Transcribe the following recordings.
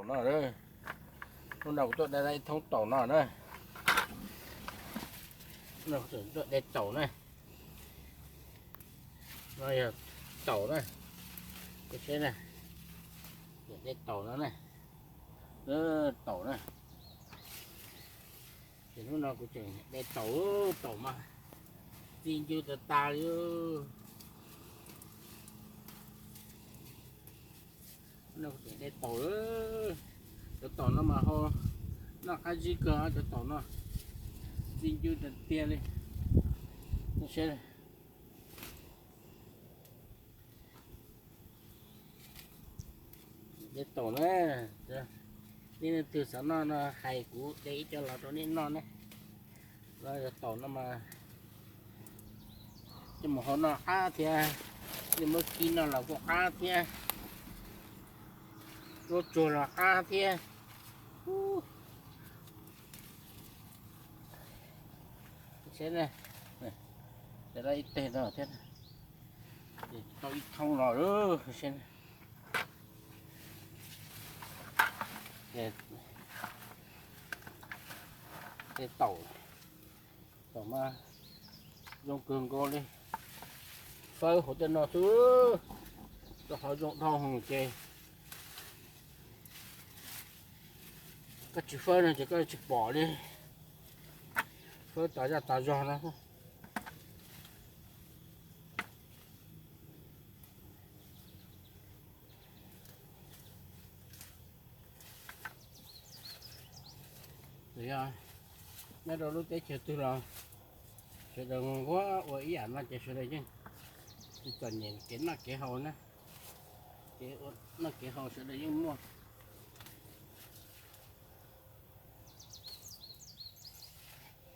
No, hnub no kuv tuaj de ib thoob taum no na. Tuaj de taum na. No yog taum na. De taum no na. Taum na. Ces hnub no kuv tseem de taum, taum mas txi ncu tas tas li. No kuv tseem de taum, cov taum no mas ho noj qab zib kawg cov taum no, txi ncu tas tiag li. De taum na, nej leej twg xav noj no hais kuv de ib co los rau nej noj na. Los yog taum no mas coj mus hau noj qab thiab, nej muab kib noj los kuj qab thiab, muab tsuag los qab thiab. Seb, ib teg no thiab, tau ib thoob los seb. Tej taum, taum mas zoo kawg nkaus li. Fawb hauv tej no xwb, rau qhov zoo dhau hwv ces koj tsis fawb no ces koj tsis pom li. Fawb tas zaj tas zog no. Yog nyob rau lub teb chaws twg los sawv daws nquag ua ib yam no ces sawv daws yeej tsis txom nyem kev noj kev haus na. Kev noj kev haus sawv daws yeej muaj.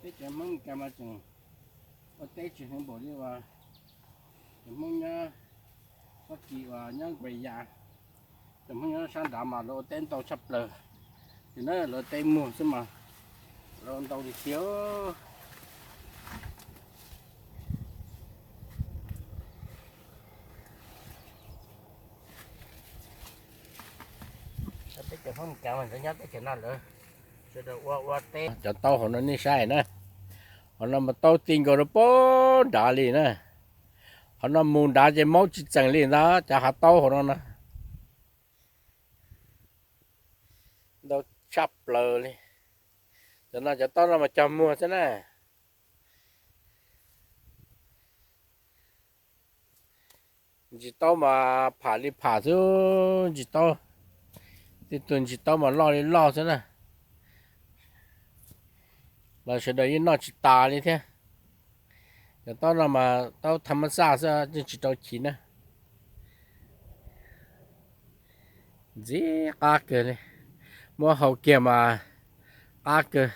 Peb cov Hmoob Meskas mas tseem ua teb tsis heev npaum li uas cov Hmoob nyob Fab Kis uas nyob Nkuas Yas. Cov Hmoob nyob sab nrad mas lawv ua teb ntau tshaj plaws. Ces na lawv teb muag xwb mas lawv ua ntau li thiab. Peb cov Hmoob Meskas mas lawv nyob teb chaws no lawv sawv daws ua ua teb. Cov taub hauv no nej saib na, qhov no mas taub txi nkaus rau pem nrad li na. Qhov no mus nrad ces maub tsis txeem li ntag cov hav taub hauv no na. Ntau tshaj plaws li. Cov no cov taub no mas cog muag xwb na. Ntsis taub mas pham li pham xwb, ntsis taub, tej tug ntsis taub mas loj li loj xwb na. Los sawv daws yeej noj tsis tas li thiab. Cov taub no mas taub tha mab xaj xwb yeej tsis rau chiv na. Ntxim qab kawg li, muab hau kiag mas qab kawg.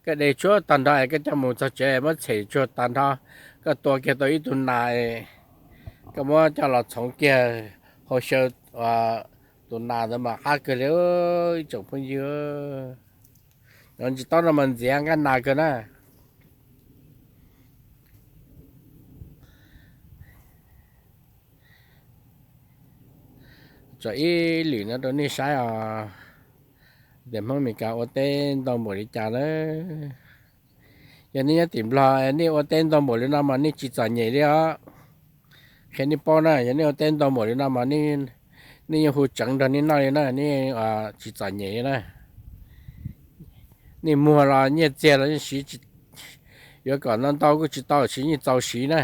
Koj de tshuab tag nrho es koj coj mus txog tsev muab tshem tsuag tag nrho, koj tua kiag tau ib tug nas, koj muab coj los txhoov kiag hauv xyaw tus nas ntawd mas qab kawg li ib tsoom phooj ywg. Cov ntsis taub no mas ntxiav nqaij nas kawg na. Tso ib lwm no rau nej saib os, tias Hmoob Meskas ua teb ntau npaum li cas na. Yog nej nyob tim Nplog nej ua teb ntau npaum li no mas nej tsis txom nyem li os. Qhia nej paub na, yog nej ua teb ntau npaum li no mas nej yeej hu tseev nrog nej noj li na, nej tsis txom nyem li na. Nej muag los nyiaj txiag los yeej siv, yuav kom ntau ntau kuj tsis tau, siv yeej txaus siv na.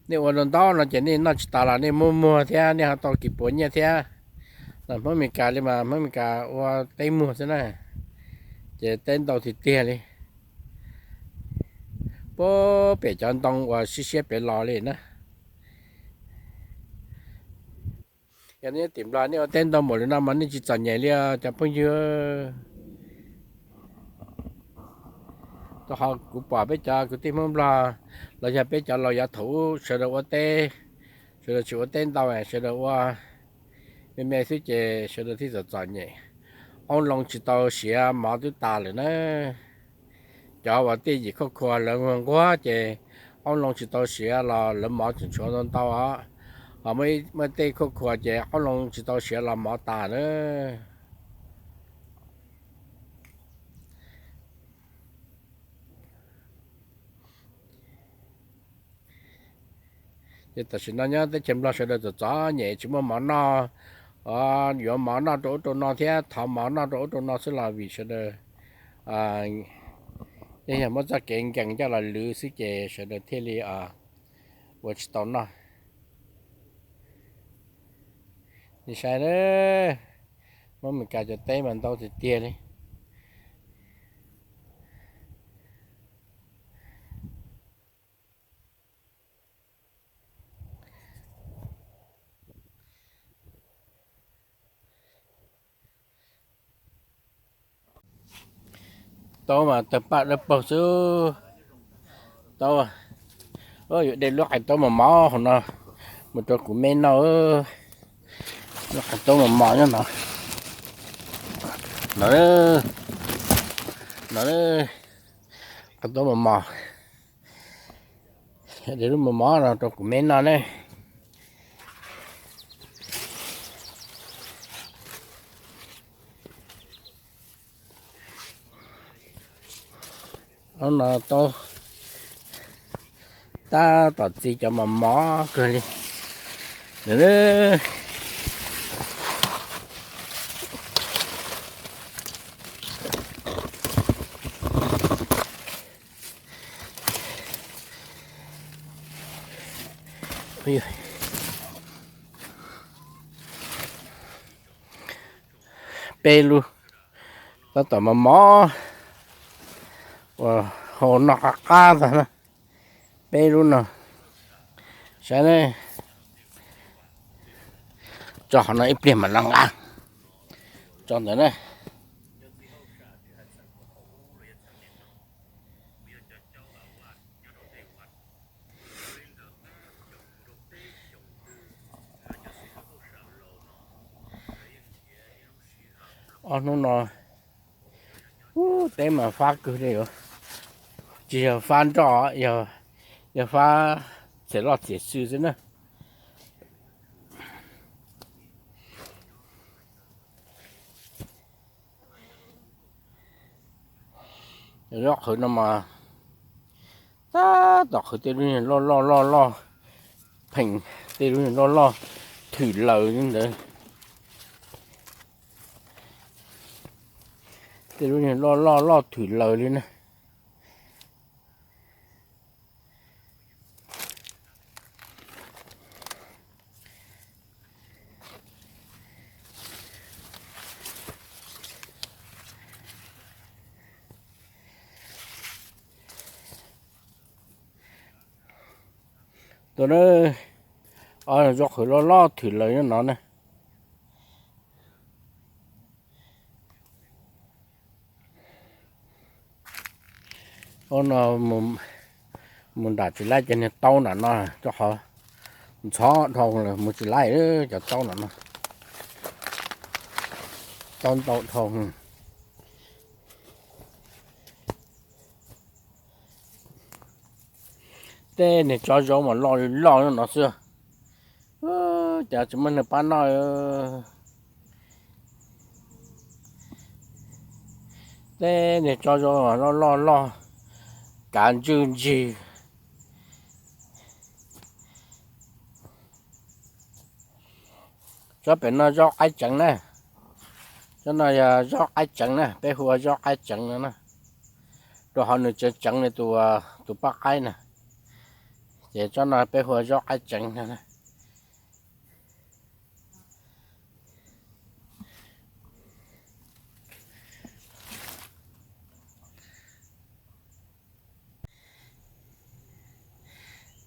Nej ua ntau ntau no ces nej noj tsis tas los nej muab muag thiab nej ho tau kis puas nyiaj thiab. Los Hmoob Meskas li mas Hmoob Meskas ua teb muag xwb na, ces teb ntau tiag tiag li. Puag pem cov ntoo uas siab siab pem los li na. Yog nej tim Nplog nej ua teb ntau npaum li no mas nej tsis txom nyem li os cov phooj ywg. Rau qhov kuv pom peb cov kwv tij Hmoob Nplog los yog peb cov laus yav thaum ub sawv daws ua teb, sawv daws tsis ua teb ntau, sawv daws ua me me xwb ces sawv daws thiaj txom txom nyem. Qoob loo tsis tau siav, mov twb tas lawm na. Cov uas tej yim khoj khua lawv nquag nquag ces qoob loo tsis tau siav los lawv mov tseem tshuav ntau ntau os. Ho muaj tej khuj khuas ces qoob loo tsis tau siav los mov tas na. Ces tam sim no nyob teb chaws Nplog sawv daws txom txom nyem tsis muaj mov noj, yuav mov noj rau ub rau no thiab thov mov noj rau ub rau no xwb los vim sawv daws yeej yog muab txoj kev nkees coj los lwv xwb ces sawv daws thiaj li ua tsis tau noj. Nej saib, muab Meskas cov teb mas ntau tiag tiag li. Taub mas tawg paj dawb paug xwb. Taub, yuav de lub qhov taub mos mos hauv no mus rau kuv me noj. Lub qhov taub mos mos nyob no, no, no, qhov taub mos mos. De lub mos mos no rau kuv me noj ne. Ob no taub tab tom txi cov mos mos kawg li. Peb lub tab tom mos mos uas hau noj qab qab ntag na. Peb lub no, saib ne, tso qhov no ib pliag mam li nqa tso ntawd na. Ob hnub no teb mas fab kawg li, tsis yog fab nroj, yog fab txiav loj txiav xwm xwb na. Zaub qhwv no mas tab tom qhwv tej lub niag loj loj loj loj, pheem tej lub niag loj loj thwm laws li ntawd. Tej lub niag loj loj loj thwm laws li na. Tus na, zaub qhwv loj loj thwm laws nyob no na. Ub no mus nram tsis laib cov niag taub nram no, rau qhov ntxhov dhau lawm mus tsis laib cov taub nram no. Taub ntau dhau. Tej niag tsob zaub mas loj li loj no xwb, cas tsis muaj neeg pab noj. Tej niag tsob zaub loj loj loj, kav ntswj ntsig. Tsob pem no zaub qaib tseev na. Tsob no yog zaub qaib tseev na, peb hu ua zaub qaib tseev no na. Rau qhov nws tseev tseev li tus, tus paj qaib na. Ces tsob no peb hu ua zaub qaib tseev no na.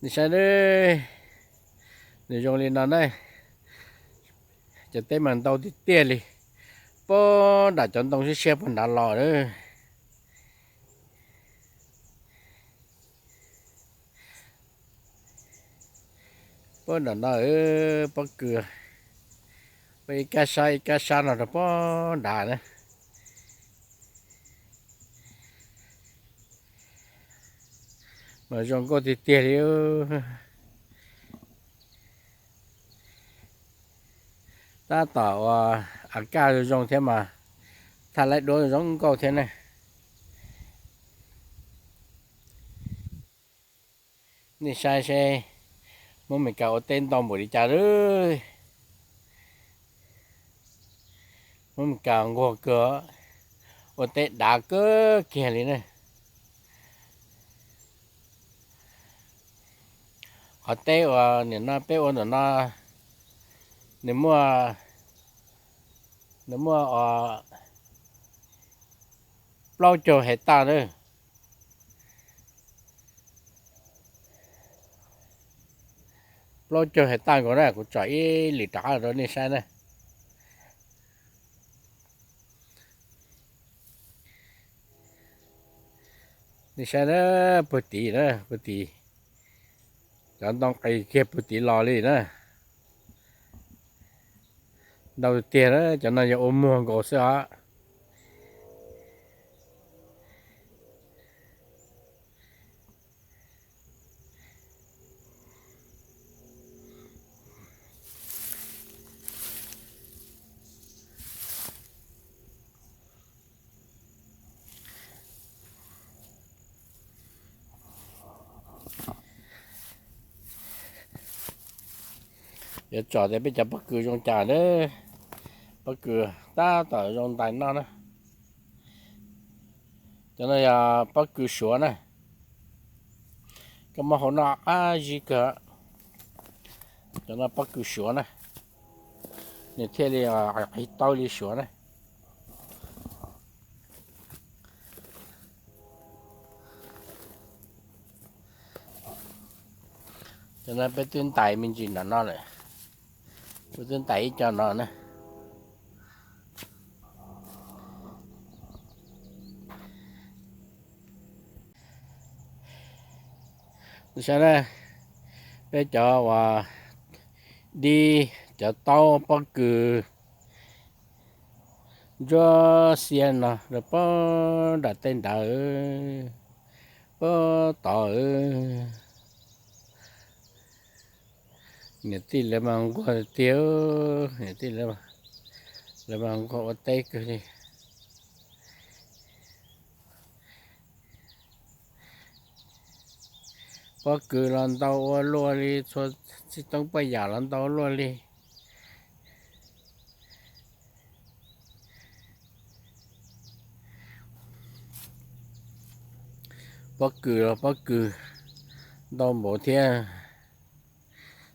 Nej saib, nws zoo li no na. Cov teb mas ntau tiag tiag li. Puag nram cov ntoo siab siab puag nrad los lawm. Puag nram no, pob kws, ib kab sab ib kab sab no rau puag nrad na. Mas zoo nkauj tiag tiag li. Tab tom ua a kaj zoo zoo thiab mas thaj laib duab zoo nkauj thiab ne. Nej saib seb Hmoob Meskas ua teb ntau npaum li cas lawm. Hmoob Meskas nquag kawg, ua teb dav kawg kiag li ne. Qhov teb uas nim no peb ua ntawm no, nws muaj, nws muaj plaub caug hais tag na. Plaub caug hais tag nkaus na, kuv tsom ib lwm rov qab rau nej saib na. Nej saib na, puag tid na, puag tid, cov ntoo qis kiag puag tid los li na. Ntau tiag na, cov no yog ua muag nkaus xwb os. Yuav tsom tias peb cov pob kws zoo cas na. Pob kws tab tom zoo ntais noj na. Cov no yog pob kws suav na. Koj muab hauv noj qab zib kawg. Cov no pob kws suav na, nws thiaj li qhib taub li suav na. Cov no peb twb ntais me ntsis nram no lawm, peb twb ntais ib co no na. Saib na, peb cov uas dib, cov taub pob kws ntsuab xiab no rau puag nram tej nrad, puag tod. Niam tij lawv mas nquag tiag, niam tij lawv, lawv mas nquag ua teb kawg li. Pob kws los ntau ua luaj li, txhua txhij toob poj yam los ntau luaj li. Pob kws los pob kws ntau npaum thiab,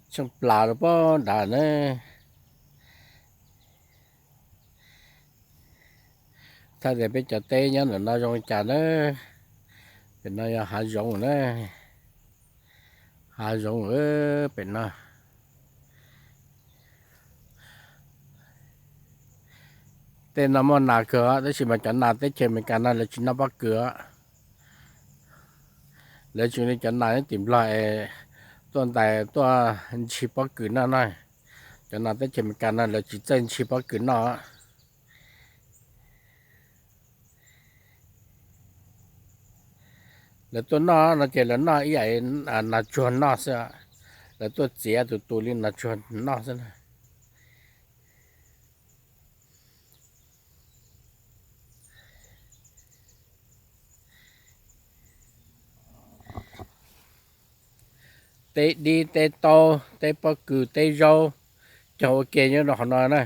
tsheej plas rau puag nrad na. Thaij tias peb cov teb nyob ntawm no zoo li cas na. Pem no yog hav zoov na, hav zoov pem no. Tej no muaj nas kawg, tab sis mas cov nas teb chaws Amelikas no lawv tsis noj pob kws. Lawv tseem li cov nas nyob tim Nplog es tuaj ntais tuaj ntshis pob kws noj na. Cov nas teb chaws Amelikas no lawv tsis txawj ntshis pob kws noj. Lawv tuaj noj no ces lawv noj ib yam nas tsuag noj xwb. Lawv tuaj txiav tus tus li nas tsuag noj xwb na. Teb dib, teb taub, teb pob kws, teb zaub, cog ua ke nyob rau qhov no na.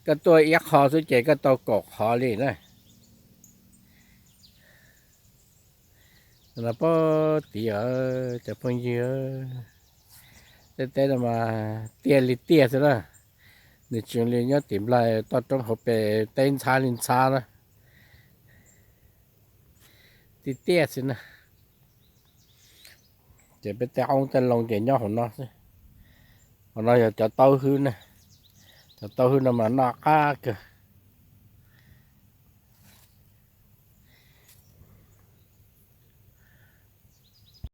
Koj tuaj ib qho xwb ces koj tau kaum qhov li na. Pob tid cov phooj ywg, tej teb no mas tiaj li tiaj xwb na. Nws tseem li nyob tim Nplog toj roob hauv pes teb ntxhab li ntxhab na. Tiaj tiaj xwb na. Ces peb tej qoob tej loo ces nyob hauv no xwb. Hauv no yog cov taub hwb na. Cov taub hwb no mas noj qab kawg.